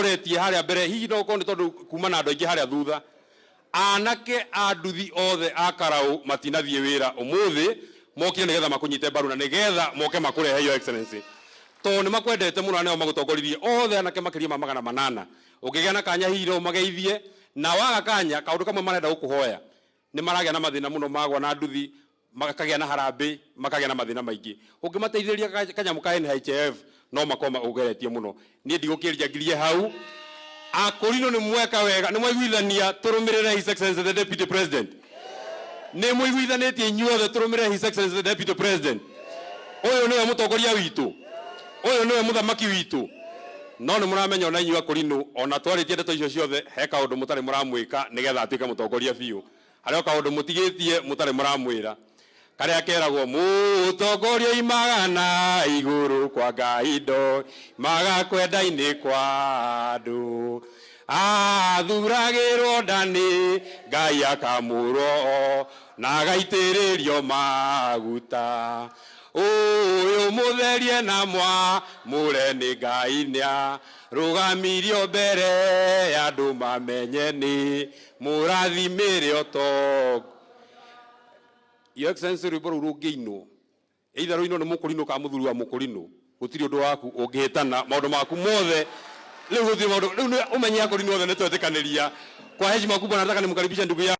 Ũretie harĩa mbere, hihi no ũkorwo nĩ tondũ kuma na andũ aingĩ harĩa thutha. Anake a nduthi othe a Karaũ matinathiĩ wĩra ũmũthĩ, mokire nĩgetha makũnyite mbaru na nĩgetha moke makũrehe, Your Excellency, tondũ nĩ makwendete mũno na nĩo magũtongoririe othe, anake makĩria ma 800. Ũngĩgĩa na kanya, hihi no ũmageithie, na waga kanya, kaũndũ kamwe marenda gũkũhoya, nĩ maragĩa na mathĩna mũno magwa na nduthi, makagĩa na harambĩ, makagĩa na mathĩna maingĩ. Ũngĩmateithĩrĩria kanyamũ ka NHIF, no makorwo ũgeretie mũno. Niĩ ndigũkĩria, ngirie hau. Akũrinũ, nĩ mweka wega, nĩ mwaiguithania tũrũmĩrĩre His Excellency the Deputy President. Nĩ mũiguithanĩtie inyuothe tũrũmĩrĩre His Excellency the Deputy President? Ũyũ nĩwe mũtongoria witũ, ũyũ nĩwe mũthamaki witũ. No nĩ mũramenya ona inyuĩ akũrinũ, ona twarĩtie ndeto icio ciothe, he kaũndũ mũtarĩ mũramwĩka nĩgetha atuĩke mũtongoria biũ. Harĩ o kaũndũ mũtigĩtie mũtarĩ mũramwĩra, karĩa keragwo mũtongoria imaga na igũrũ kwa Ngai, ndo imaga kwenda-inĩ kwa andũ, athuragĩrwo ndani Ngai, akamũrwo na agaitĩrĩrio maguta. Ũyũ mũtherie na mwamũre nĩ Ngai, nĩa rũgamirio mbere ya andũ mamenye nĩ mũrathimĩre ũtongo. Your Excellency, rwĩmbo rũu rũngĩinwo, either rũinwo nĩ mũkũrinũ kana mũthuri wa mũkũrinũ, gũtirĩ ũndũ waku ũngĩhĩtana, maũndũ maku mothe rĩu gũtirĩ maũndũ. Rĩu nĩ ũmenye akũrinũ othe nĩ twetĩkanĩria. Kwa heshima kubwa, nataka nimkaribishe ndugu ya